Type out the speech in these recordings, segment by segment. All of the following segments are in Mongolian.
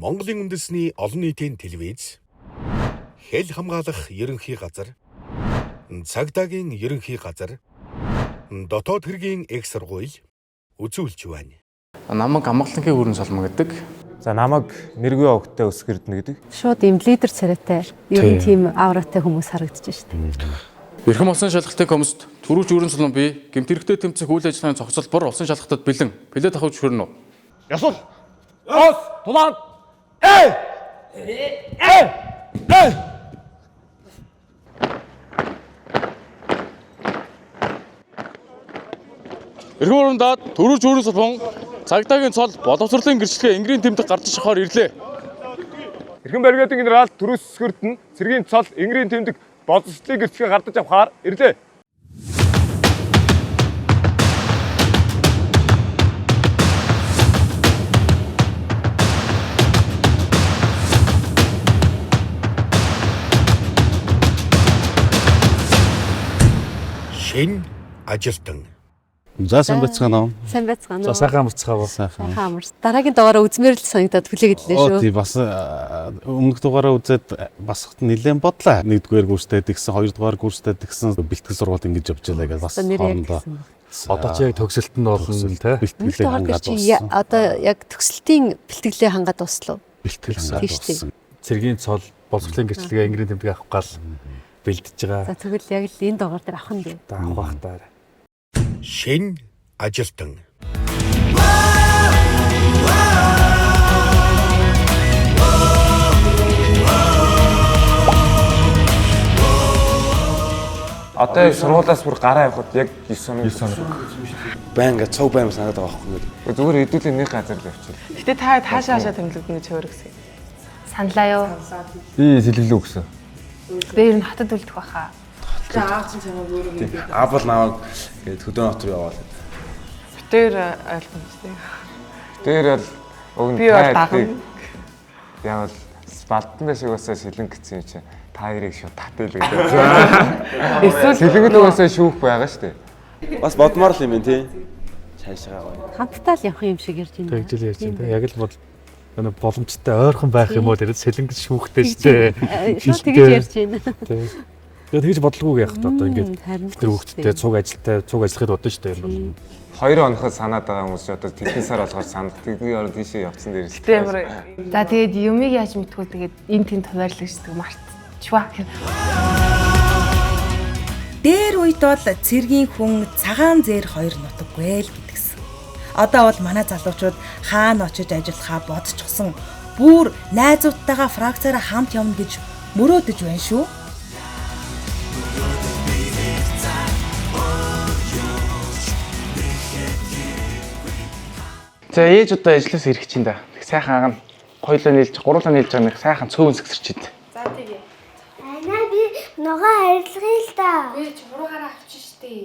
Монголын үндэсний олон нийтийн телевиз, хэл хамгаалах ерөнхий газар, цагдаагийн ерөнхий газар, дотоод хэргийн их сургууль үзүүлж байна. Намайг Амгалангийн Өрн Соломон гэдэг. За намайг Нэргүй огтой Өсгөрдөн гэдэг. Шууд ийм лидер царайтай, ер нь тийм ауратай хүмүүс харагдаж штэ. Эрхэм улсын шалгалтын комист түрүүч Өрн Соломон би гэмт хэрэгтэй тэмцэх үйл ажиллагааны зохицолбор улсын шалгалтад бэлэн. Бэлээ давхж хүрнэ үү? Ясул. Ос тулаан. Э! Э! Э! Эрхэм орондоо түрүүч Өрн Соломон цагдаагийн цол боловсролын гэрчлэгээ энгэрийн тэмдэг гарч ирэх ирлээ. Эрхэм бригадын генерал Төрөөс Өсгөрдөн цэргийн цол энгэрийн тэмдэг боловсролын гэрчлэгээ гардаж авахаар ирлээ. Шин ажилтан. За сайн байцгаана уу? Сайн байцгаана уу? За сайхан амарцгаа уу. Сайхан. Сайхан амарч. Дараагийн дугаараа үзмээр л санагдаад хүлээгэдлээ Оо шүү. тий бас өмнөх дугаараа үзээд бас нэлээд бодлаа. Нэгдүгээр курстэй тэгсэн, хоёрдугаар курстэй тэгсэн бэлтгэл сургалт ингэж явж байлаа гэж бас Одоо нэр яг хоорондоо гэсэн баг. Одоо чи яг төгсөлт нь болно те. Өмнөх бэлтгэлээ дугаар дээр хангаад чи дууссан. одоо яг төгсөлтийн бэлтгэлээ хангаад дуслаа. Бэлтгэл хангаад Тийм шүү дээ. дууссан. Цэргийн цол боловсролын гэрчлэгээ энгэрийн тэмдэг авах гал бэлдэж байгаа. За тэгвэл яг л энэ дугаар дээр авах нь дээ. Одоо авах бах таа. Шин ажилтан. Одоо яг сургуулиас бүр гараа явхад яг 9 хоног. 9 хоног. Баян ингээд цуг баян санаад байгаа байхгүй ингээд. Зүгээр хэдүүлээ нэг газар л явчихлаа. Гэтэ та таашаа хаашаа тэмдэглэнэ гэж хөөргсөн. Саналаа юу? Би сэлгэлээ өгсөн. Би ер нь хотод үлдэх байхаа. Аав бол намайг ингээд хөдөө нот руу яваал. Битээр ойлгомжтой. Тэр бол уг нь Би бол та дагна. Яг бол балдан шиг уусаа сэлэн гэсэн юм чи та хоёрыг шууд татъя л гэдэг. Эсвэл Сэлэнгэл уусаа шүүх байгаа шүү дээ. Бас бодмоор л юм байна тий. Цаашгаа гоё. Хамтдаа л явах юм шиг ярьж байна. Тэгж л ярьж байна те. Яг л бол нэг боломжтой ойрхон байх юм уу тэр сэлэнг шүүхтэй шүү дээ. Шууд тэгж ярьж байна. Тий. Тэгээд тэгж бодлогогүй явах та одоо ингээд Харин тэр хүүхдтэй цуг ажилтай цуг ажиллахыг бодно шүү дээ. Ер нь 2 хоноход санаад байгаа хүмүүс ч одоо тэдэн сар болгоор санах. Тэдний орон тийшээ явцсан дээр л. Гэтэ ямар За тэгээд юмыг яаж мэдгүй тэгээд энэ тэнд хуваарлагддаг мартчихваа. Дээр үед бол цэргийн хүн цагаан зээр хоёр нутаггүй л гэдгсэн. Одоо бол манай залуучууд хаана очиж ажиллахаа бодчихсон. Бүр найзуудтайгаа фракцаараа хамт явна гэж мөрөөдөж байна шүү. За ээж одоо ажлаас ирэх чинь да. Тэг сайхан агна. Хоёлоо нийлж, гурлаа нийлж байгаа нэг сайхан цөөн сэгсэрч ид. За тэгээ. Анаа би ногоо арилгая л да. Би ч хуруугаараа авчих штэ.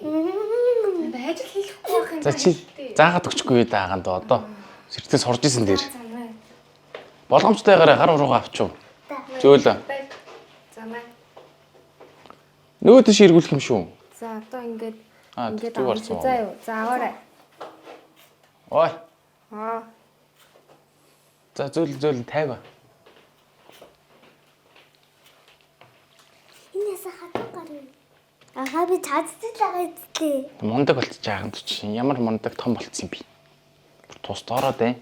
Ажил хийхгүй байх юм. За чи заагаад өгчихгүй да агаан доо одоо. Сэртээ сурж исэн дээр. Болгоомжтойгоор гар уруугаа авчив. Зөөлөө. За маа. Нөгөө тийш эргүүлэх юм шүү. За одоо ингээд Аа ингээд зүгээр авах. суу. За юу. За аваарай. Ой. Аа. За зөөл зөөл тайва. Энэ яса хатан гар юм. Аха би цаацтай л байгаа зү. Мундаг болчих жаахан чи ямар мундаг том болцсон юм би. Бүр тус доороод ээ.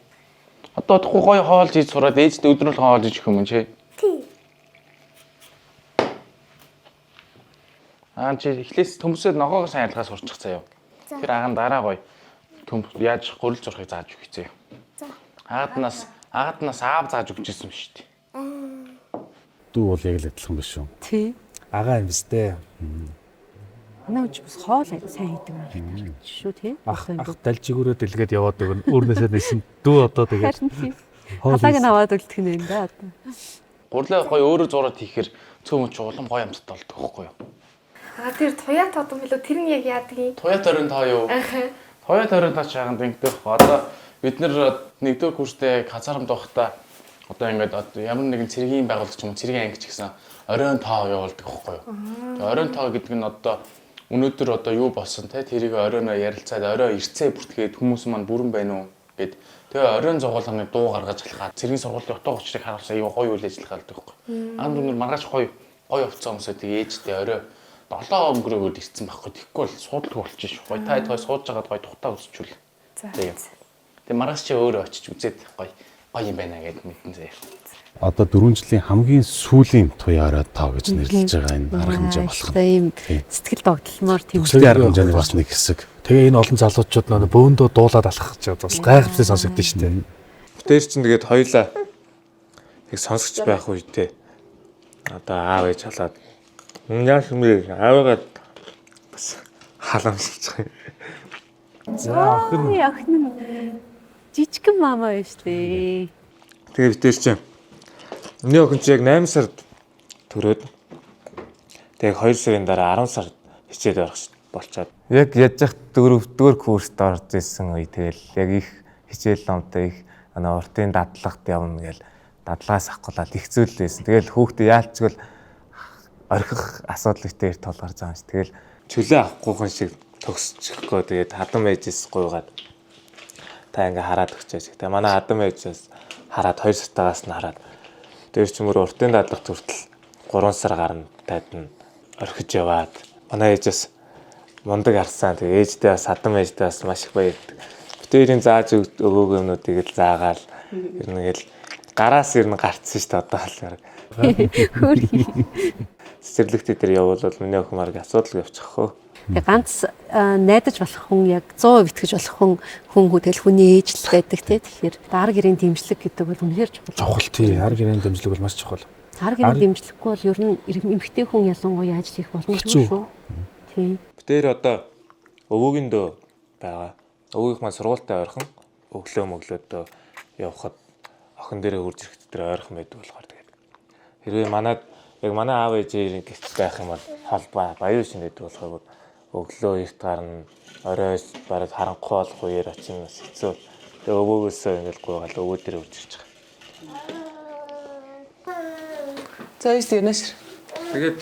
Одоо удахгүй гоё хоол хийж сураад ээжтэй өдрөл хоол хийж өгөх юм чи. Тий. Аа чи эхлээс төмсөө ногоогоо сайн арилгаа сурчих заяа. За. Тэр агаан дараа гоё төм яаж гурил зурхыг зааж өгөх заяа. За. Агаднаас аав зааж өгч ирсэн шүү дээ. Дүү бол яг л адилхан биш үү? Тий. Агаа юм биз дээ. Манай үуч бас хоол сайн хийдэг юм шүү тий. Ах ах далжигүүрээ дэлгээд яваад өгнө. Өөрнөөсөө нисэн дүү одоо тэгээд Харин тий. хоол Халааг нь аваад үлдэх нь юм да одоо. Гурлаа гоё өөрөө зураад хийхээр цөм ч улам гоё амттай болдог байхгүй юу? Аа тэр туяа тодон билүү тэр нь яг яадаг юм? Туяа торин тоо юу? Туяа торин тоо чаганд ингэдэг байхгүй. Одоо бид нэр нэгдүгээр курстэй казармд байхдаа одоо ингээд одоо ямар нэгэн цэргийн байгууллага ч юм уу цэргийн анги ч гэсэн оройн тоо явуулдаг байхгүй юу? Тэгээ оройн тоо гэдэг нь одоо өнөөдөр одоо юу болсон те тэрийг оройноо ярилцаад орой ирцээ бүртгээд хүмүүс маань бүрэн байна уу гэд Тэгээ оройн зугуулганы дуу гаргаж алхаад цэргийн сургуулийн утга учирыг харуулсан аюу гоё үйл ажиллагаа болдог байхгүй. Ан дүнэр маргааш гоё гоё хувцас өмсөө тэгээ ээжтэй орой 7 өнгөрөөгөөд ирсэн байхгүй. Тэгэхгүй бол суудалгүй болчих шүү. Гоё та хэд гоё сууж байгаад гоё тухтаа үзчихвэл. За. Тэгээ маргааш чи өөрөө очиж үзээд гоё гоё юм байна гэд мэдэн заяа. Одоо 4 жилийн хамгийн сүүлийн туяараа тоо гэж нэрлэж байгаа энэ арга хэмжээ болох нь. Ийм сэтгэл догтлмоор тийм төгслийн арга хэмжээний бас нэг хэсэг. Тэгээ энэ олон залуучууд нөө бөөндөө дуулаад алхах гэж бас гайхамшиг сонсогдсон шүү дээ. Тэр чинь тэгээд хоёлаа яг сонсогч байх үедээ одоо аав ээж халаад яаш юм бэ? Аавыгаа бас халамжилж байгаа юм. За охин охин нь жижигхэн мама байна шүү дээ. Тэгээ бид тэр чинь миний охин чи яг 8 сард төрөөд тэг 2 сарын дараа 10 сард хичээл орох болчоод яг яаж яах дөрөвдүгээр курст орж исэн үе тэгэл яг их хичээл номтой их ана уртын дадлагт явна гэл дадлагаас авахгүйл их зүйл байсан. Тэгэл хүүхдээ яалчгүй орхих асуудал ихтэй тулгарч байгаа юм шиг. Тэгэл чөлөө авахгүйхэн шиг төгсчихгөө тэгээд хадам ээжээс гуйгаад та ингээ хараад өгчөөч. Тэгээ манай хадам ээжээс хараад 2 сартаагаас нь хараад тэр ч мөр уртын дадлага хүртэл 3 сар гарна таад нь орхиж яваад манай ээжээс мундаг арсан. Тэгээ ээжтэй бас хадам ээжтэй бас маш их баярдаг. Битэрийн зааж өгөөг юмнуудыг л заагаал ер нь ингээл гараас ер нь гарцсан шүү дээ одоо л. Хөөрхий. Цэцэрлэгт дээр явбал миний охин марг асуудал явчих хөө. Тэгээ ганц найдаж болох хүн яг 100% итгэж болох хүн хүн хүү тэгэл хүний ээж л байдаг тий. Тэгэхээр ар гэрийн дэмжлэг гэдэг бол үнэхээр чухал. Чухал тий. Ар гэрийн дэмжлэг бол маш чухал. Ар гэрийн дэмжлэггүй бол ер нь эмэгтэй хүн ялангуяа ажил хийх боломжгүй шүү. Тий. Битээр одоо өвөөгийн дөө байгаа. Өвөөгийнх маань сургуультай ойрхон өглөө мөглөөдөө явхад охин дээрээ хурж ирэхэд тэр ойрхон байдаг болохоор тэгээд хэрвээ манад яг манай аав ээжийн гэрт байх юм бол холбоо баян шин гэдэг болохоор өглөө эрт гарна орой бараг харанхуй болох үеэр очин бас хэцүү. Тэгээ өвөөгөөсөө ингээл гуйгаал өвөө дээр үрж ирж байгаа. За ийш дээр нэш. Тэгээд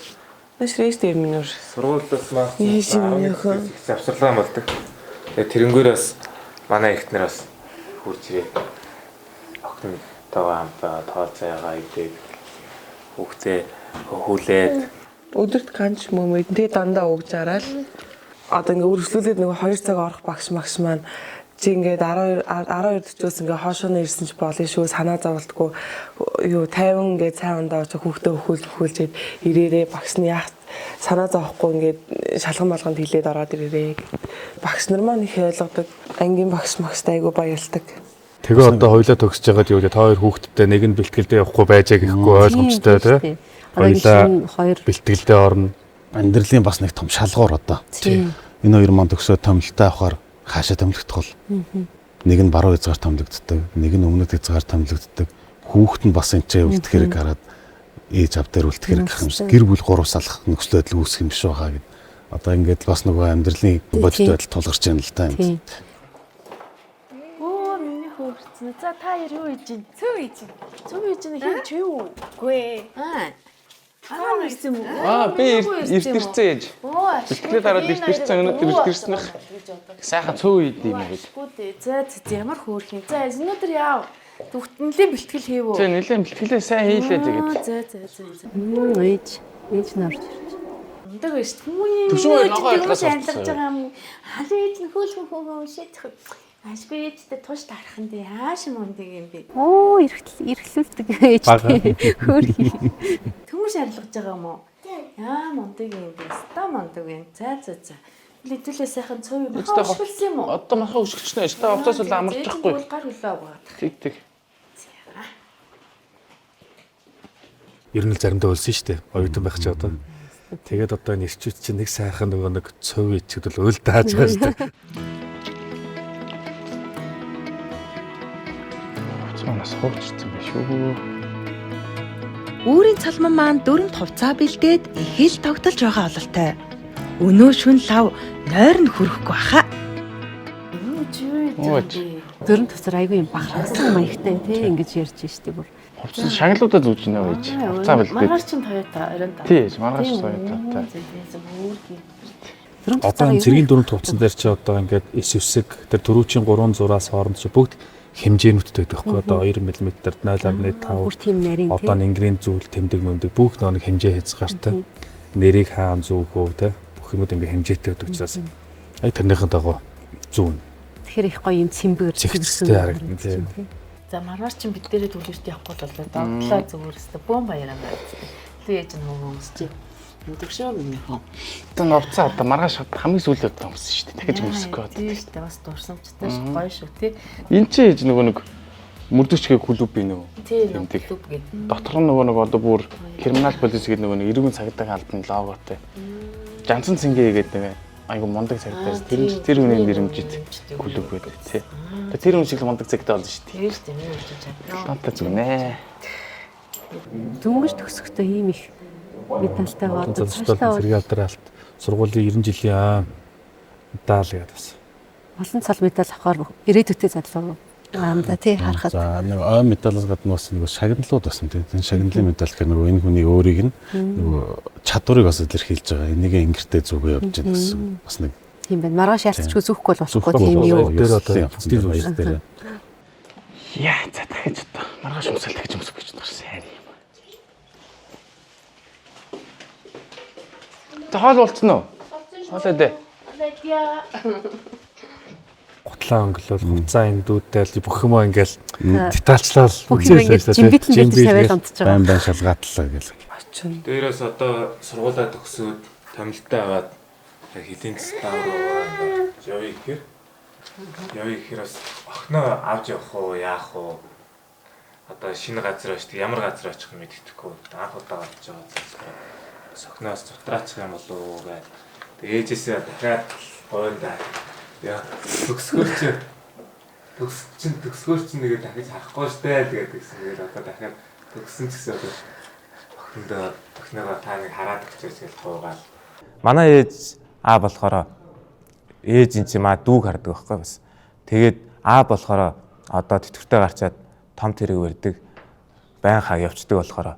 нэш ийш дээр минь өөр. Сургуулиас маань завсарлаа болдог. Тэгээд тэрнгүүр бас манай эхнэр бас хурж ирээд охин тоогоо хамтаа тоол заяагаа идээд хүүхдээ хүлээд өдөрт ганч мөмөд тэгээ дандаа өгж араал одоо ингээ үргэлжлүүлээд нөгөө 2 цаг орох багш магш маань чи ингээд 12 12:40-оос ингээ хоошоо нь ирсэн ч болно шүү санаа зовлтгүй юу 50 ингээ сайн ундаа очиж хүүхдээ өхүүлжээд ирээрээ багш нь яах санаа зовхгүй ингээд шалган болгонд хилээд ороод ирээрээ багш нар маань их ойлгодог ангийн багш магштай айгу баярлдаг. Тэгээ одоо хоёлаа төгсөж байгаад юу вэ? Та хоёр хүүхэдтэй нэг нь бэлтгэлдээ явахгүй байжээ гэхгүй ойлгомжтой тий. Хоёлаа хоёр бэлтгэлдээ орно. Амьдралын бас нэг том шалгуур одоо. Энэ хоёр маань төгсөө томилтой авахар хаашаа томилогдох бол? Нэг нь баруун хязгаар томилогддог, нэг нь өмнөд хязгаар томилогддог. Хүүхэд нь бас энэ ч үлдэх хэрэг гараад ээж ав дээр үлдэх хэрэг гэх юм шиг гэр бүл гурав салах нөхцөл байдал үүсэх юм биш байгаа гэд. Одоо ингээд бас нөгөө амьдралын бодит байдал тулгарч байна л та юм. За та хоёр юу хийж байна? Цөв хийж байна. Цөв хийж байна хин чи юу? Үгүй ээ. Аа. Аа ирсэн юм уу? Аа би эрт ирсэн ээж. Бэлтгэлээ дараад эрт ирсэн өнөөдөр эрт ирснэх. Сайхан цөв хийд юм гэж. Үгүй дээ. За за ямар хөөрхөн. За өнөөдөр яав? Бүгд нэлийн бэлтгэл хийв үү? За нэлийн бэлтгэлээ сайн хийлээ тэгээд. За за за за. Ээж ээж нь орж ирж. Ундаг байж хүмүүний. Төвшин ногоо ойлгож байгаа юм. Халын ээж нь хөөл хөө хөө шийдэх. Ашгүй ээжтэй туш тарах нь яаш мундаг юм бэ? Оо, эрхлүүлдэг ээжтэй. Хөөрхий. Төмөш арилгаж байгаа юм уу? Яа мундаг юм бэ? Ста мундаг юм. За за за. Литүүлээ сайхан цов юм. Өшгөлсөн юм уу? Одоо махаа өшгөчнө. Ста хувцас бол амарчихгүй. Гар хөлөө угаад. Тэг тэг. Ер нь л заримдаа өлсөн шүү дээ. Оюутан байх чи одоо. Тэгээд одоо энэ ирчүүд чинь нэг сайхан нөгөө нэг цов ичгэд бол өл дааж байгаа шүү дээ. Нас хуучирсан байх шүү. Үүрийн цалман маань дөрөв хувцаа бэлдээд их л тогтолж байгаа ололтой. Өнөө шүн лав нойр нь хүрэхгүй баха. Дөрөв хувцаар айгүй юм бахархсан маягтай тий ингэж ярьж штий бүр. Хувцас шагналуудаа зүүж байна гэж. Хувцаа бэлдээд. Маргааш чинь Toyota оройн та. Тий, маргааш Toyota. Одоо энэ цэргийн дөрөв хувцсан дээр чи одоо ингээд эс эвсэг тэр түрүүчийн 3 зураас хооронд чи бүгд хэмжээнүүдтэй байдаг байхгүй одоо 2 мм 0.5 Бүр тийм нарийн одоо нэнгэрийн зүйл тэмдэг мэмдэг бүх нэг хэмжээ хязгаартай нэрийг хаан зүүх үү те бүх юмуд ингээ хэмжээтэй байдаг учраас ай тэрнийхэн дагуу зүүн. Тэгэхээр их гоё юм цэмбэр цэгцтэй харагдана тийм. За маргааш чинь бид дээрээ түлэрт явахгүй бол догтлоо зүгээр өстө бөөн баяраа байна. Тэг ээж нь хөөмсч. Өдөршөө миний хөө. Одоо новцаа одоо маргааш хамгийн сүүлийн удаа өмсөн шүү дээ. Дахиж өмсөхгүй одоо. Тийм шүү дээ. Бас дурсамжтай шүү. Гоё шүү тий. Энд чи ээж нөгөө нэг мөрдөгчгээ клуб би нөө. Тийм клуб гэдэг. Дотор нь нөгөө нэг одоо бүр криминал полис гэдэг нөгөө нэг эргүүн цагдаагийн албаны логотой. Жанцан цэнгээ гэдэг нэг айгу мундаг цагдаа. Тэр хүний нэрмжит клуб гэдэг тий. Тэр хүн шиг л мундаг цагдаа болно шүү дээ. Тийм шүү дээ. Миний үчиж чадна. Тантай зүгнэ. Дөнгөж төгсөхдөө ийм их медальтай одоо цэргийн алдралт сургуулийн 90 жилийн медаль гэдэг бас. Олон цал медаль авахар ирээдүйтэй залуу аамда тий харахад. За нэг ой медалаас гадна бас нэг шагналууд байсан тий. Энэ шагналын медаль гэхээр нөгөө энэ хүний өөрийг нь нөгөө чадварыг бас илэрхийлж байгаа. Энийг ингэртэй зүгөө явж байна гэсэн бас нэг тийм байна. Маргааш ялцчгүй зүхгүй бол болохгүй тийм юу. Тэр одоо бүгдийг баяр дээр. Яа за дахиж одоо маргааш өмсөл дахиж өмсөх гэж бодсон юм. За хоол болцсон уу? Хоол идэ. Гутлаа өнгөлөөл хуцаа эндүүдэл бүх юмаа ингээл детальчлал үзээлээ. Жимбитлэн дээр тавиал унтж байгаа. Байн байн шалгаатлаа гэл. Очин. Дээрээс одоо сургуулаа төгсөөд томилттой аваад хэлийн засаг руу явъя гэхээр явъя гэхээр бас охиноо авч явах уу яах уу? Одоо шинэ газар очдог ямар газар очих юм мэдэхгүй. Анх удаа авч байгаа болохоор сохноос зутраачих юм болов уу гэж. Тэг ээжээсээ дахиад гойндаа. Яа төгсгөр чи төгс чин төгсгөр чин нэгэ дахиж харахгүй штэ тэгээд тэгсэн. Тэгээд одоо дахиад төгссөн ч гэсэн одоо охиндоо охиноогоо та нэг хараад өгчөөч гэж гуйгаал. Манай ээж аа болохоор ээж эн чи маа дүүг хардаг байхгүй бас. Тэгээд аа болохоор одоо тэтгэвртэй гарчаад том тэрэг барьдаг байн хаа явцдаг болохоор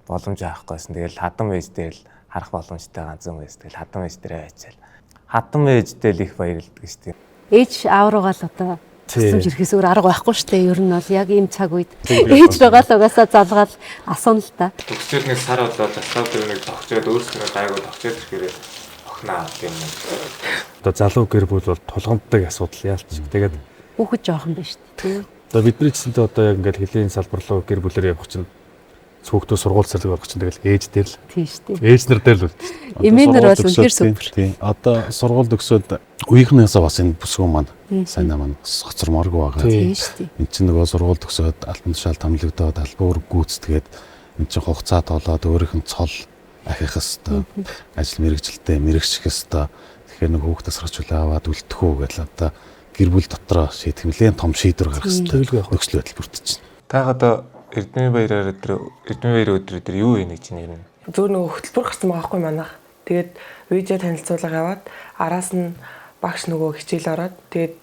боломж авахгүйсэн. Тэгэл хадам ээж дээр л харах боломжтой ганцхан байж. Тэгэл хадам ээж дээрээ байчаал. Хадам ээжтэй л их баярлдаг шүү дээ. Ээж аав руугаа л одоо тусламж ирэхээс өөр арга байхгүй шүү дээ. Ер нь бол яг ийм цаг үед ээж руугаа л угаасаа залгаал асууна л та. Төгсчөөд нэг сар болоод заслаа дээр нэг тогчоод өөрсдөө гайгүй тогчоод ирэхээр охиноо авд юм. Одоо залуу гэр бүл бол тулгамддаг асуудал яалч. Тэгээд хүүхэд жоохон байна шүү дээ. Одоо бидний чисэнтэй одоо яг ингээд хөлийн салбар руу гэр бүлээр явах чинь хүүхдүүд сургууль цэцэрлэг орох чинь тэгэл ээж дээр л тийм шүү дээ. Ээж нар дээр л үлдсэн шүү дээ. Эмээ нар бол үнэхээр супер. Тийм. Одоо сургууль төгсөөд үеийнхнээсээ бас энэ бүсгүй маань сайн маань хоцормооргүй байгаа. Тийм шүү дээ. Энд чинь нөгөө сургууль төгсөөд албан тушаал томилогдоод албан үүрэг гүйцэтгээд энд чинь хугацаа тоолоод өөрийнх нь цол ахих хэвээр ажил мэргэжилтэй мэрэгчих хэвээр. Тэгэхээр нэг хүүхдээс асрах чөлөө аваад үлдэх үү гэдэл одоо гэр бүл дотроо шийдэх нэлээд том шийдвэр гаргах хэвээр нөхцөл байдал бүрдчихнэ. Та одоо Эрдмийн баяраар өдөр Эрдмийн баяр өдөр өдөр юу юм гэж нэр нь? Зүгээр нөгөө хөтөлбөр гарсан байгаа байхгүй манайх. Тэгээд видео танилцуулга яваад араас нь багш нөгөө хичээл ороод тэгээд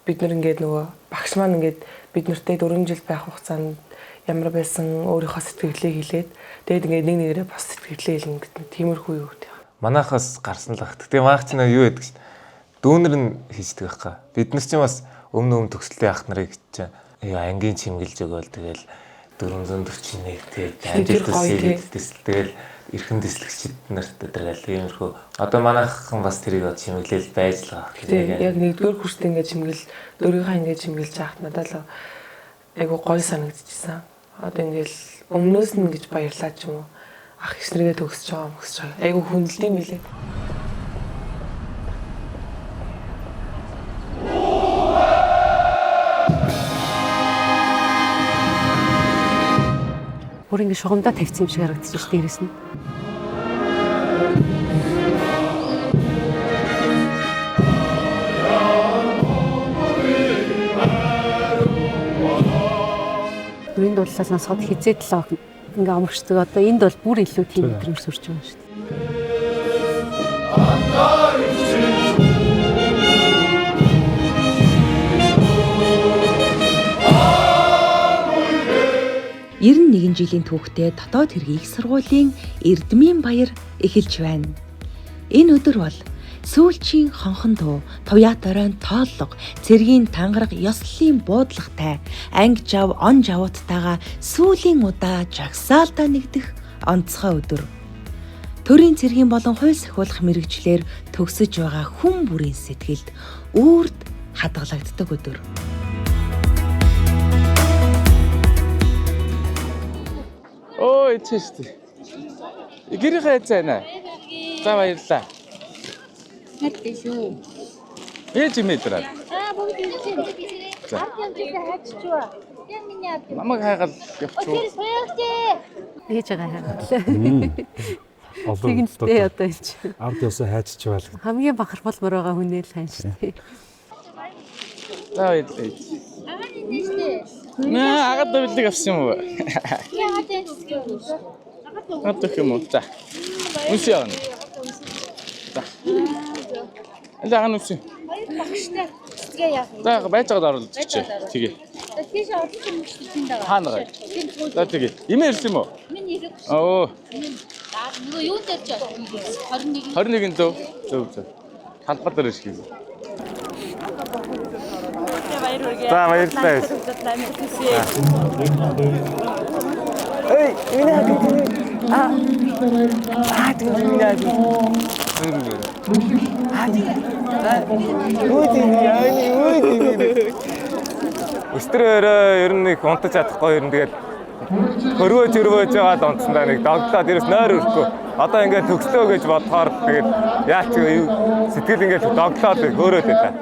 бид нар ингээд нөгөө багш маань ингээд бид нартэй 4 жил байх хугацаанд ямар байсан өөрийнхөө сэтгэлээ хэлээд тэгээд ингээд нэг нэгээрээ бос сэтгэлээ хэлнэ гэдэг тиймэрхүү юу гэдэг. Манайхаас гарсан л багт. Тэгээ манайх ч нэг юу гэдэг чинь дүүнер нь хийждэг байхгүй. Бид нар чинь бас өмнө төгсөлтийн ах нарыг чинь ангийн чимгэлж өгөөл тэгэл 441 тэгээд амжилт төсөл тэгэл эрхэм дэслэгчид нарт тэгэл иймэрхүү одоо манайхан бас тэрийг чимэглэл байж л байгаа. Тийм яг нэгдүгээр курст ингээд чимгэл дөрвийнхаа ингээд чимгэлж яхад надад л айгу гоё санагдчихсан. Одоо ингээд өмнөөс нь ингэж баярлаа ч юм уу. Ах их нэргээ төгсөж байгаа мөсөж байгаа. Айгу хүндэлдэм билээ. Бүр ингэ шугамдаа тавьсан юм шиг харагдчих дээрээс нь. Нүрийн дуудлаа сонсоход хизээд л ингээ омгчдаг. Одоо энд бол бүр илүү тийм мэдрэмж сүрч байгаа шүү дээ. 91 жилийн түүхтэй дотоод хэргийн их сургуулийн Эрдмийн баяр эхэлж байна. Энэ өдөр бол Сүүлчийн хонхон дуу, туяат оройн тооллого, цэргийн тангараг ёслолын буудлагатай, анги жав он жавууттайгаа сүүлийн удаа жагсаалтаа нэгдэх онцгой өдөр. Төрийн цэргийн болон хууль сахиулах мэргэжлээр төгсөж байгаа хүн бүрийн сэтгэлд үүрд хадгалагддаг өдөр. Өө ичээ шүү дээ. Гэрийнхээ эцээ байна. За баярлалаа. Мэдээ шүү. Ээж юм эдрээ. Аа бүгд ирсэн. За. Ард юм хайччихва. Яг миний ард. Намайг хайгаал явчих. Тэр суягчээ. Ээж байгаа хайгаал. Олон Тэгин л дээ одоо энэ чинь. Ард явсан хайччихваа л. Хамгийн бахархмал байгаа хүнээ л хань шүү дээ. За баярлалаа. ээж. Агаа нэ штэ. Наа агаад бэлэг авсан юм уу? Яагаад энэ хэсэг юм бэ? Агаад өгөх юм уу? За. Үнсээ явна. За. Аль агаа нүсээ. Хоёр багштай хэсгээ яах вэ? За байж байгаад оруулж өгчээ. Тэгээ. За тийш орлоо юм шиг тийм даа. Хаана байгаа? За тэгээ. Имээ ирсэн юм уу? Миний ирэх. Оо. Нөгөө юун дээр ч 21 21 зөв. Зөв зөв. Талбар дээр ирэх юм. За баярлалаа. Эй, миний хаг Аа. Аа, тийм миний хаг. Аа, тийм. Үүдий, яа, үүдий. Өстөр өрөө ер нь их унтаж чадахгүй ер нь тэгэл хөрвөөж хөрвөөж байгаад унтсандаа нэг догтлоо дээрээс нойр өрөхгүй. Одоо ингээд төгслөө гэж бодохоор тэгээд яач сэтгэл ингээд догтлоод хөөрөөд байлаа.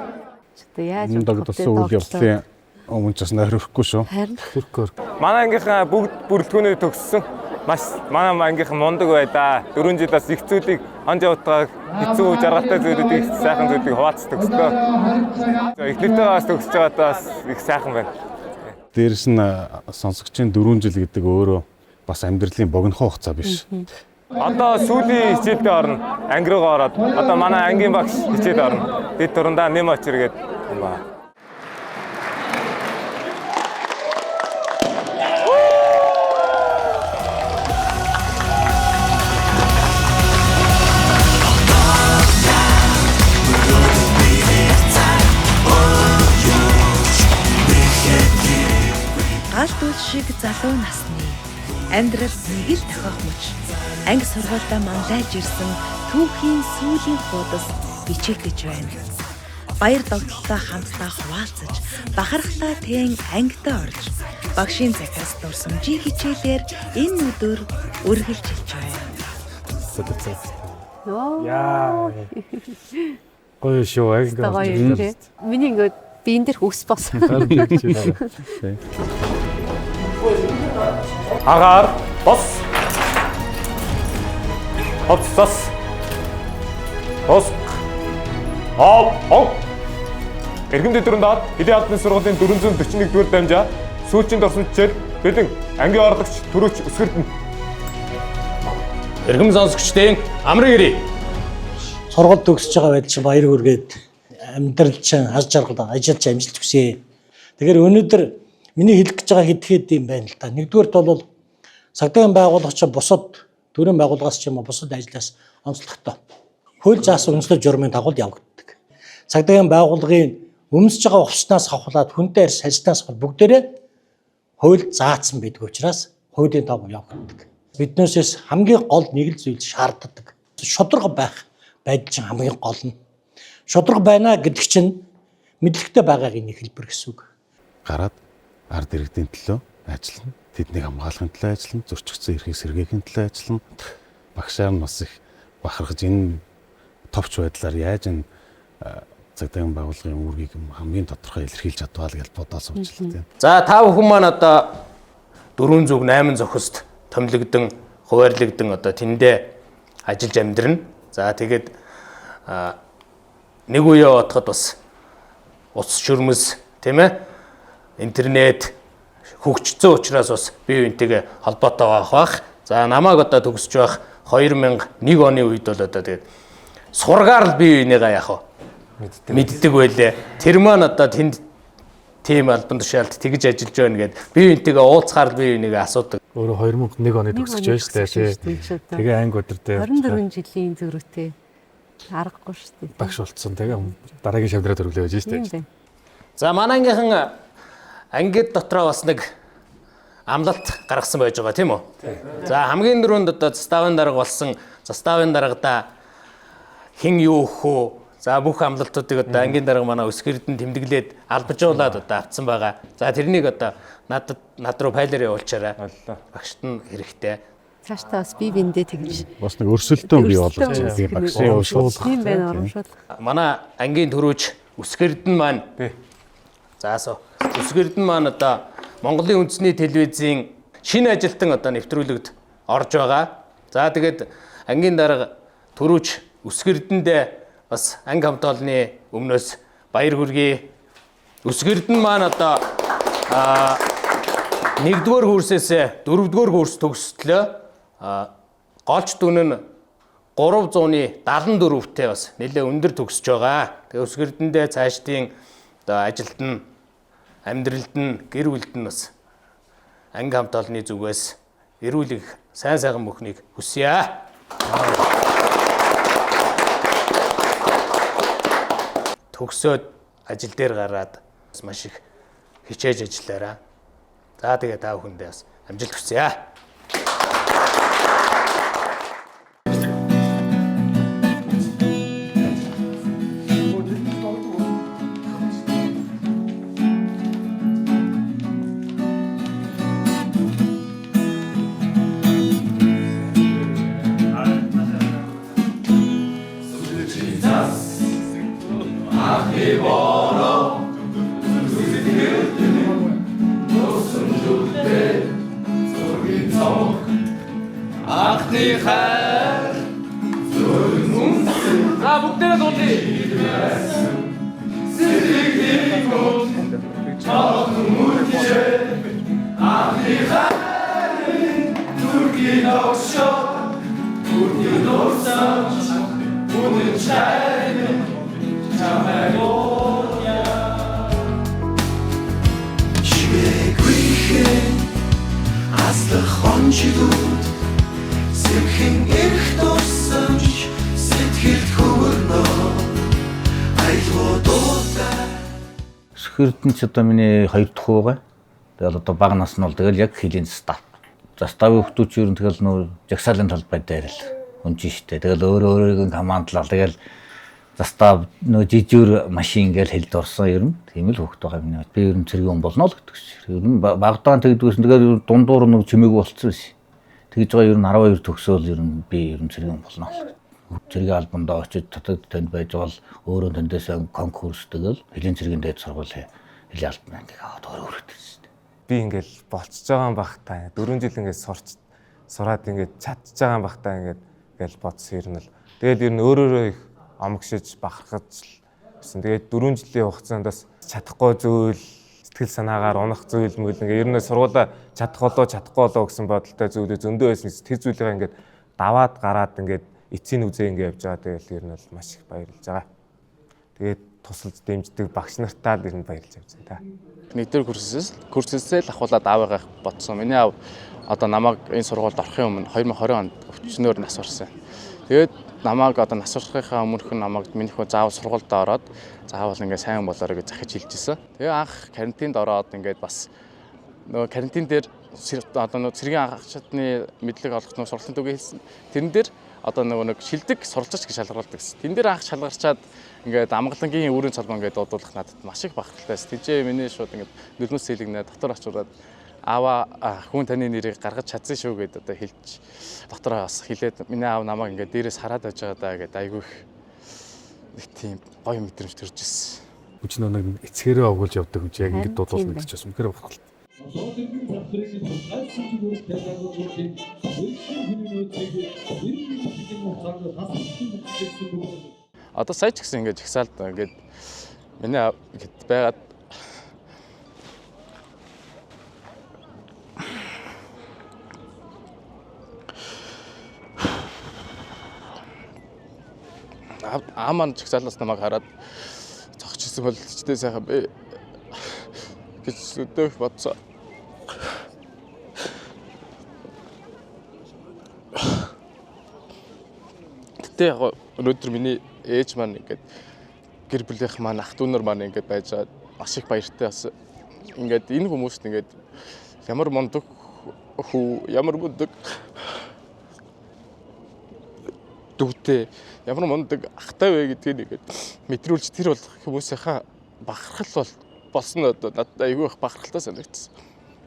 Одоо яаж Энэ догдолсон үйл явдлын өмнө ч бас нойр өрөхгүй шүү. Харин Хөркөр. Манай ангийнхаа бүгд бүрэлдэхүүнээ төгссөн. Маш манай ангийнхан мундаг байлаа. 4 жил бас их зүйлийг он явтгаа хэцүү жаргалтай зүйлүүдийг их сайхан зүйлийг хуваалц төгслөө. Эхнэртэйгээ бас төгсөж байгаадаа бас их сайхан байна. Дээрэс нь сонсогчийн 4 жил гэдэг өөрөө бас амьдралын богинохон хугацаа биш. Одоо сүүлийн хичээлдээ орно. Анги руугаа ороод одоо манай ангийн багш хичээл орно. Тэд турандаа нэм очир гээд юм ба. Гал дүүл шиг залуу насны амьдрал нэг л тохиох мөч. Анги сургуультай манлайлж ирсэн түүхийн сүүлийн хуудас бичигдэж байна. Баяр догтлолтой хамтдаа хуваалцаж, бахархлаа тэн ангидаа орж, багшийн захиас дурсамжийн хичээлээр энэ өдөр үргэлжилж байна. Яа. Гоё шүү. Яг Гоё ингээд. тий. Миний ингээд биен дээрх ус болсон. Агаар бос. Хоцсос. Тоск. Оп, оп. Эргэм дэдүрэн даад Хөлийн албаны сургуулийн 441 дугаар дамжаа сүүлчийн дурсамж хичээл бэлэн ангийн орлогч төрөөч өсгөрдөн. Эргэм сонсогчдын амрын ирээ. Сургууль төгсөж байгаа байдал чинь баяр хүргээд амьдрал чинь хаж жаргал ажиллаж амжилт хүсье. Тэгэхээр өнөөдөр миний хэлэх гэж байгаа хэд хэд юм байна л да. Нэгдүгээрт бол цагдаагийн байгууллага чинь бусад төрийн байгууллагаас ч юм уу бусад ажлаас онцлогтой. Хууль заасан үндэслэл журмын дагуу явагддаг. Цагдаагийн байгууллагын өмсөж байгаа хувцснаас хавхлаад хүнтэй арьс харьцнаас хавхлаад бүгдээрээ хууль заасан байдаг учраас хуулийн дагуу явагддаг. Биднээсээс хамгийн гол нэг л зүйл шаарддаг. Шударга байх байдал чинь хамгийн гол нь. Шударга байна гэдэг чинь мэдлэгтэй байгаагийн нэг хэлбэр гэсэн үг. Гараад ард иргэдийн төлөө ажиллана. Тэднийг хамгаалахын төлөө ажиллана. Зөрчигдсөн эрхийг сэргээхийн төлөө ажиллана. Багшаар нь бас их бахархаж энэ товч байдлаар яаж энэ цагдаагийн байгууллагын үүргийг хамгийн тодорхой илэрхийлж чадваа л гэж бодоод суучлаа тийм. За та бүхэн маань одоо 4 зүг 8 зохист томилогдсон, хуваарлагдсан одоо тэндээ ажиллаж амьдрна. За тэгээд нэг үе бодоход бас утас шүрмэс тийм ээ интернет хөгжсөн учраас бас бие биентэйгээ холбоотой байх бах. За намайг одоо төгсөж байх 2001 оны үед бол одоо тэгээд сургаар л бие биенийгээ яах вэ? Мэддэг байлээ. Тэр маань одоо тэнд тийм албан тушаалд тэгж ажиллаж байна гэд бие биентэйгээ уулзахаар л бие бинийгээ асуудаг. Өөрөө 2001 оны төгсөж байна шүү дээ. Тэгээ анги өдөр дээр 24 жилийн зөрүүтэй. Аргагүй шүү дээ. Багш болцсон тэгээ дараагийн шавдраа төрөглөө байж Тийм штэ. байна. За манай ангийнхан ангид дотроо бас нэг амлалт гаргасан байж байгаа тийм үү? За хамгийн түрүүнд одоо заставын дарга болсон заставын даргада хэн юу өгөх үү? За бүх амлалтуудыг одоо ангийн дарга манай Өсгөрдөн тэмдэглээд албажуулаад одоо авцсан байгаа. За тэрнийг одоо надад над руу файлаар явуулчаарай. Багшд нь хэрэгтэй. Цаашдаа бас бие биендээ тэгж Бас нэг өрсөлдөөн бий болгож Өрсөлдөөн тийм багшийн урамшуулах. Тийм байна, урамшуулах. Манай ангийн төрүүч Өсгөрдөн маань заасаа Өсгөрдөн маань одоо Монголын үндэсний телевизийн шинэ ажилтан одоо нэвтрүүлэгт орж байгаа. За тэгээд ангийн дарга төрүүч Өсгөрдөндөө бас анги хамт олонны өмнөөс баяр хүргэе. Өсгөрдөн маань одоо нэгдүгээр курсээс дөрөвдүгээр курс төгсдлөө. Голч дүн нь 374-тэй бас нэлээ өндөр төгсөж байгаа. Тэгээ Өсгөрдөндөө цаашдын одоо ажилд нь амьдралд нь гэр бүлд нь бас анги хамт олонны зүгээс эрүүл их сайн сайхан бүхнийг хүсье. Төгсөөд ажил дээр гараад бас маш их хичээж ажиллаарай. За тэгээ та бүхэндээ бас амжилт хүсье. Анхны хайр зүрх үнсэн. За бүгдээрээ дуулъя. Сэтгэлийн гол чохон мүлжээ. Анхны хайр зүрхийн огшоо бүрийн дурсан үнэн чайрын чамайг ууя. Чигээгүйхэн аслах онжилүүд сэрхэн эрх дурсамж сэтгэлд хөвөрнө аялгуу дуутай. Өсгөрдөн ч одоо миний хоёр дахь хүүгээ. Тэгэл одоо бага нас нь бол тэгэл яг хөлийн застав. Заставын хүмүүс ер нь тэгэл нөө жагсаалын талбай дээр л унжин штэ. Тэгэл өөрөө өөрийг командлал тэгэл застав нөө жижүүр машин ингээл хэлд орсон ер нь тийм л хөвгт байгаа юм. Би ер нь цэргийн хүн болно л гэдэг чинь. Ер нь багдаан тэгдгүйсэн тэгэл дундуур нэг чимээгүй болцсон шээ. Тэгж байгаа ер нь 12 төгсөөл ер нь би ер нь цэргийн хүн болно л. Цэргийн албандаа очиж татад танд байж байгаа л өөрөө тэндээсээ конкурс тэгэл хөлийн цэргийн дээд сургуулийн хөлийн албан ангийг аваад өөрөө өргөдөг. Би ингээл болцож байгаа юм бах та. 4 жил ингээд сураад ингээд чадчих байгаа юм бах та ингээд ингээл бодсон ер нь л. Тэгэл ер нь өөрөөрөө их омгшиж бахархаж л гэсэн. Тэгээд 4 жилийн хугацаанд бас чадахгүй зүйл сэтгэл санаагаар унах зүйл мөл ингээд ер нь сургуулаа чадах болоо чадахгүй болоо гэсэн бодолтой зүйлээ зөндөө байсан. Тэр зүйлээ ингээд даваад гараад ингээд эцсийн үзээ ингээд явж байгаа. Тэгэл ер нь бол маш их баярлж байгаа. Тэгээд тусалж дэмждэг багш нартаа л ер нь баярлж явж байна та. Нэгдүгээр курсээсээ л ахуулаад аавыгаа бодсон. Миний аав одоо намайг энэ сургуульд орохын өмнө 2020 онд өвчнөөр нас барсан. Тэгээд намайг одоо нас барахынхаа өмнөх нь намайг миний хөө заавал сургуульд ороод заавал ингээд сайн болоорой гэж захиж хэлж ирсэн. Тэгээ анх карантинд ороод ингээд бас нөгөө карантин дээр одоо нөгөө цэргийн анх шатны мэдлэг олгох нөгөө сургалтын түгээ хэлсэн. Тэрэн дээр одоо нөгөө нэг шилдэг суралцагч гэж шалгаруулдаг гэсэн. Тэн дээр анх шалгарчаад ингээд амгалангийн үүрийн цолбон ингээд дуудуулах надад маш их бахархалтай байсан. Тэжээ миний шууд ингээд нулимс сэлгэнэ дотор очиураад аава хүн таны нэрийг гаргаж чадсан шүү гэдээ одоо хэлж дотороо бас хэлээд миний аав намайг ингээд дээрээс хараад байж байгаа даа гэдээ айгүй их нэг тийм гоё мэдрэмж төрж ирсэн. Үгүй ч нэг эцгээрээ овгуулж явдаг хүн чи яг ингээд дуудуулна гэж бас үнэхээр бахархалтай. Одоо сая ч гэсэн ингээд жагсаалд ингээд миний аав ингээд байгаад аав маань жагсаалаас намайг хараад зогч ирсэн бол чтэй сайхан бэ гэж өдөөх бодсон. Гэтэ яг өнөөдөр миний ээж маань ингээд гэр бүлийнх маань ах дүү нар маань ингээд байж байгаа маш их баяртай бас ингээд энэ хүмүүст ингээд ямар мундаг хүү, ямар мундаг дүүтэй, ямар мундаг ахтай вэ гэдгийг ингээд мэдрүүлж тэр бол хүмүүсийнхаа бахархал бол болсон одоо надад айгүй их бахархалтай санагдсан.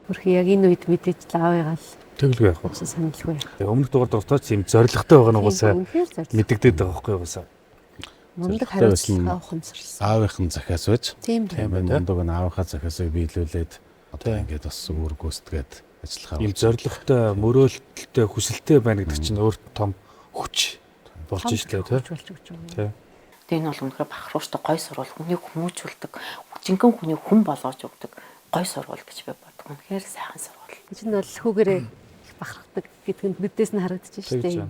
Бүрхий яг энэ үед мэдээж л аавыгаа л Тэгэлгүй яах вэ? Саналгүй. Өмнөх дугаар дуртаач юм зоригтой байгаа нь угаасаа мэдэгдээд байгаа байхгүй угаасаа. Мундаг хариуцлага ухамсарласан. Аавынх нь захиас байж. Тийм байна. Мундаг нь аавынхаа захиасыг биелүүлээд одоо ингээд бас үүр гүйцэтгээд ажиллахаа. Ийм зоригтой, мөрөөлтөлтэй, хүсэлтэй байна гэдэг чинь өөр том хүч болж штэ тий. Тий. Тэгээ энэ бол үнэхээр бахархууштай гой сургууль, хүнийг хүмүүжүүлдэг, жинхэнэ хүнийг хүн болгож өгдөг гой сургууль гэж би боддог. Үнэхээр сайхан сургууль. Энэ бол хүүгээрээ их бахархдаг гэдг нь мэдээс нь харагдаж штэ.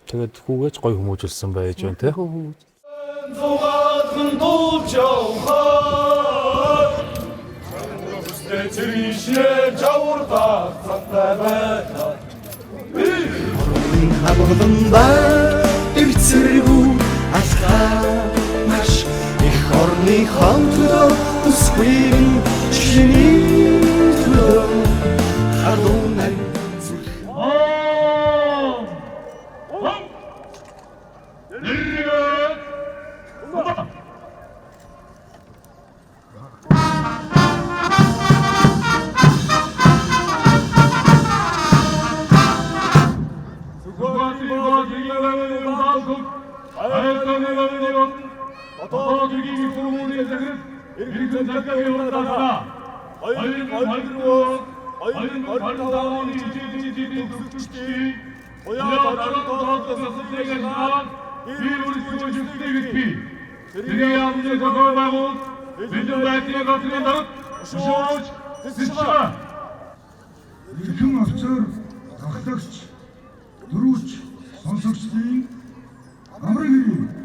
Тэгээд хүүгээч гой хүмүүжүүлсэн байж байна тий. Зугаатхан дуулж явахаар Цэришээ жавардаа цантай байлаа. Хабгаландаа эрцэргүү алхаа маш их орны хон төлөө бүсгүйн чиний төлөө халуун нарийн Эрхэм офицер, ахлагч, дөрүүч, сонсогчдын амрын гэрээ.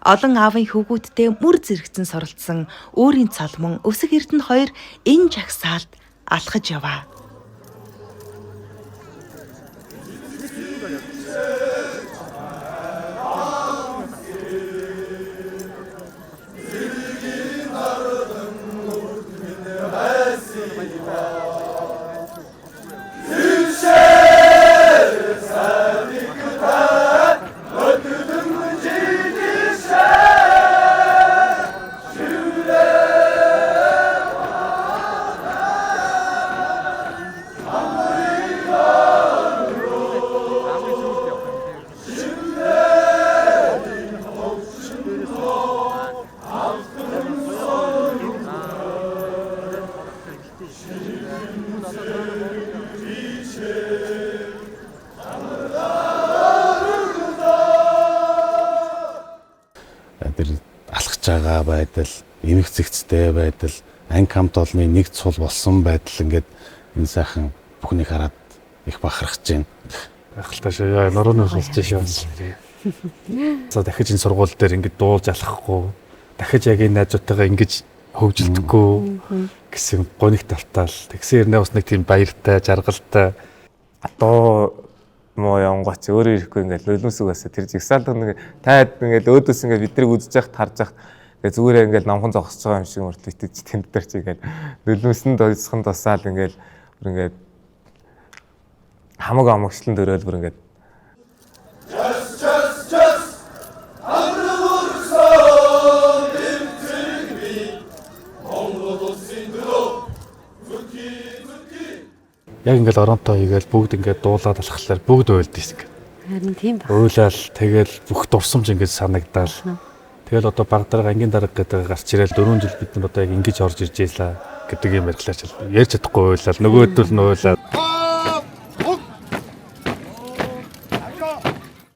Олон аавын хөвгүүдтэй мөр зэрэгцэн суралцсан өөрийн цолмон Өвсөг Эрдэнэ хоёр энэ жагсаалд алхаж яваа. Тэр алхаж байгаа байдал, эмх зэгцтэй байдал, анги хамт олонны нэг цул болсон байдал ингээд энэ сайхан бүхнийг хараад их бахархаж байна. Гайхалтай шүү. Яа, нурууны сулж шүү. За, дахиж энэ сургууль дээр ингэж дуулж алхахгүй, дахиж яг энэ найзуудтайгаа ингэж хөгжилдөхгүй гэсэн гонигт алтаал. Тэгсэн хэрнээ бас нэг тийм баяртай, жаргалтай. Дуу муу явангаач өөрөө ирэхгүй ингээл нулимс угаасаа тэр жигсаалд нэг таад ингээл өөдөөс ингээл биднийг үзэж яхад харж яхад тэгээ зүгээрээ ингээл номхон зогсож байгаа юм шиг мөртлөө итгэж тэнд дээр чи ингээл нулимсэнд ойсхон тусаал ингээл бүр ингээд хамаг амагчлан дөрөөл бүр ингээд Час час час амраг өрсөн эрцэг би Монгол улсын төлөө зүтгий зүтгий. Яг ингээл оронтой хийгээл бүгд ингээд дуулаад алхахлаар бүгд уйлд юм. Харин тийм баг. Уйлал тэгэл бүх дурсамж ингээд санагдаал. Тэгэл одоо баг дарга, ангийн дарга гэдэг гарч ирээл 4 жил бид нар одоо яг ингэж орж ирж байлаа гэдэг юм ярьхлаар ч ярьж чадахгүй уйлал, нөгөөдөл нь уйлал.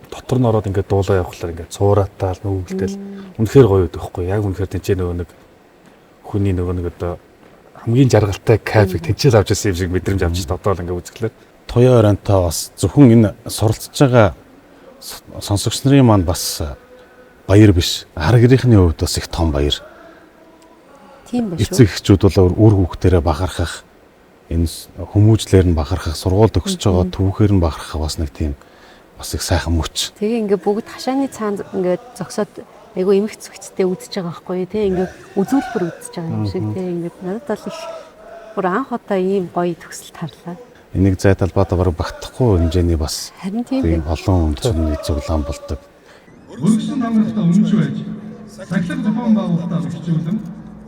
Дотор нь ороод ингээд дуулаа явахлаар ингээд цуураатаал нүгэлтэл үнэхээр гоё байдаг хгүй. Яг үнэхээр тэнцээ нөгөө нэг хүний нөгөө нэг одоо хамгийн жаргалтай кайфыг тэнцэл авч ирсэн юм шиг мэдрэмж авч одоо л ингээд үзэхлээр. Туяа оройнтой бас зөвхөн энэ суралцж байгаа сонсогч нарын маань бас баяр биш. Хар гэрийнхний хувьд бас их том баяр. Тийм ба шүү. Эцэг эхчүүд бол үр хүүхдэрээ бахархах, энэ хүмүүжлэр нь бахархах, сургууль төгсөж байгаа түүхээр нь бахархах бас нэг тийм бас их сайхан мөч. Тэгээ ингээ бүгд хашааны цаанд ингээд зогсоод айгүй эмх зүгчтэй үзэж байгаа байхгүй юу те, ингээ үзүүлбэр үзэж байгаа юм шиг те, ингээд надад бол их бүр анх удаа ийм гоё төгсөлт харлаа. Энийг зай талбайдаа бараг багтахгүй хэмжээний бас Харин тийм тийм байх. олон хүнний цуглаан болдог. Өргөсөн тамиртаа үнэнч байж, сахилга зохион байгуулалтаа бэхжүүлэн,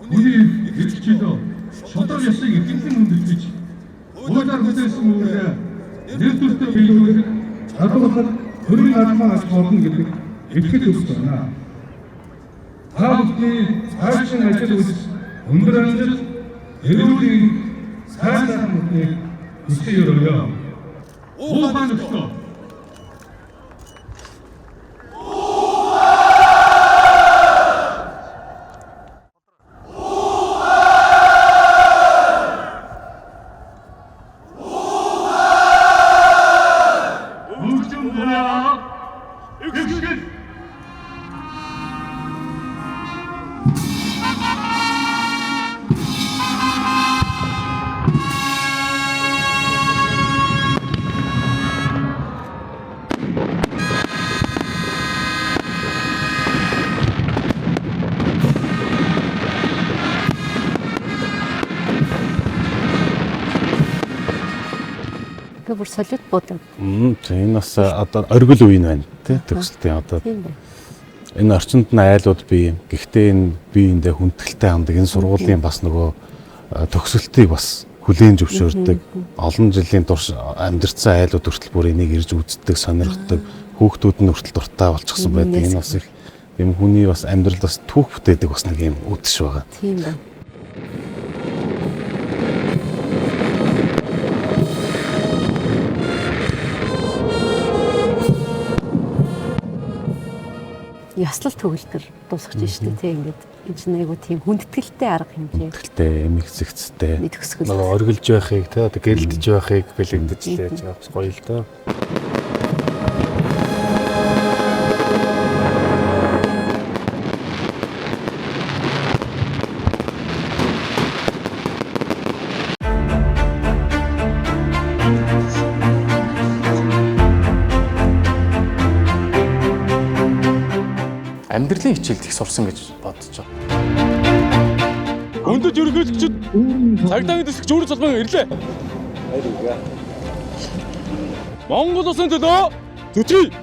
хүний эрх, эрх чөлөө, шударга ёсыг эрхэмлэн хүндэтгэж, хуулиар хүлээсэн үүргээ нэр төртөө биелүүлэх чадварлаг төрийн наадмаа ач болно гэдэг итгэл өгч байна. Та бүхний цаашин ажил үйлс, өндөр амжилт, эрүүл сайн сайхан бүхнийг хүсэж өрөөе. Уухаан өгтөө. Хөгжим дураа. Ихшгэл. Ингээ бүр солиот буудаг. Тийм, энэ бас одоо оргил үе нь байна тий, төгсөлтийн одоо Тийм байна. энэ орчинд нь айлууд бий. Гэхдээ энэ биеиндээ хүндэтгэлтэй хандаг энэ сургуулийн бас нөгөө төгсөлтийг бас хүлээн зөвшөөрдөг. Олон жилийн турш амьдарсан айлууд хүртэл бүр энийг ирж үздэг, сонирхдог. Хүүхдүүд нь хүртэл дуртай болчихсон байдаг. Энэ бас их юм хүний бас амьдрал бас түүх бүтээдэг бас нэг юм үдшь байгаа. Тийм байна. Ёслол төгөлдөр дуусгаж штэ тий, ингээд энэ чинь айгу тийм хүндэтгэлтэй арга хэмжээ. Хүндэтгэлтэй, эмх зэгцтэй. Нэг төгсгөл. Нөгөө оргилж байхыг те, одоо гэрэлтэж байхыг бэлэгдэж л яаж байгаа бас гоё л доо. Амьдралын хичээлд их сурсан гэж бодож байгаа. Өндөд ерөнхийлөгчд цагдаагийн дэслэгч Үүрэн Цолбон ирлээ. Монгол улсын төлөө зүтгэе.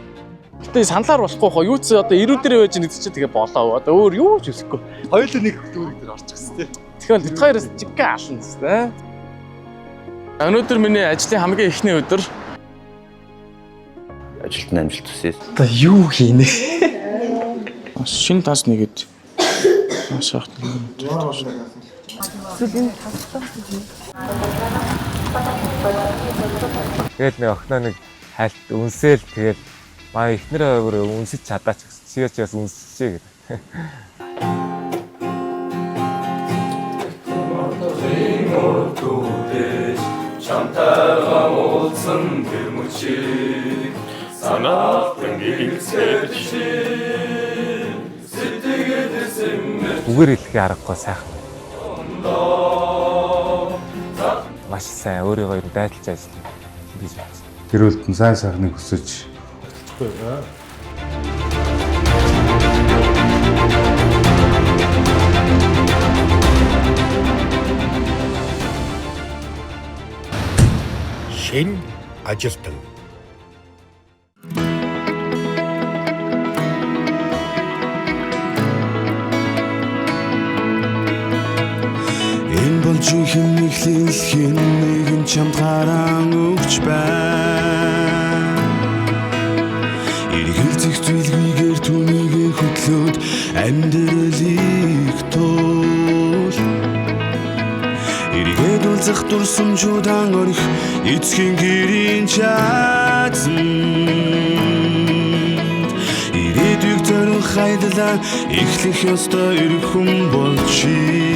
Гэтэ саналаар болохгүй хоо юу ч одоо ирүүдэрээ байж нэг чинь тэгээ болоо. Одоо өөр юу ч үсэхгүй. Хоёулаа нэг дүүрэг дээр орчихсон тий. Тэгэхээр тэт хоёроос чигээ ална гэсэн. Өнөөдөр миний ажлын хамгийн эхний өдөр. Ажилд нь амжилт хүсье. Одоо юу хийнэ? Шинэ тас нэгэд маш их. Тэгэл нэг охиноо нэг хайлт үнсээл тэгэл маа эхнэрээ өөр үнсэж чадаач гэсэн. Чи яч бас үнсчихээ гэдэг. Чамтайгаа уулзсан тэр мөчийг Санаалтан гэгсээд шин сэтгэл сэмэр Үгээр хэлэхээ аргагүй сайхан. Маш сайн өөрийгөө ер нь дайдалж ажиллана гэж бодсон. Гэр бүлд нь сайн сайхныг хүсэж Шин ажилтан. Энэ бол жинхэнэ нэхлэлхэн нэгэн чамд гаран өгч байна. Эргэлзэх зүйлгүйгээр түүнийг хөтлөөд амьдралыг тул. Эргээд уулзах дурсамжуудан орхи эцгийн гэрийн чаазанд. Ирээдүйг зорих хайдлаа эхлэх ёстой эрхэм болчих.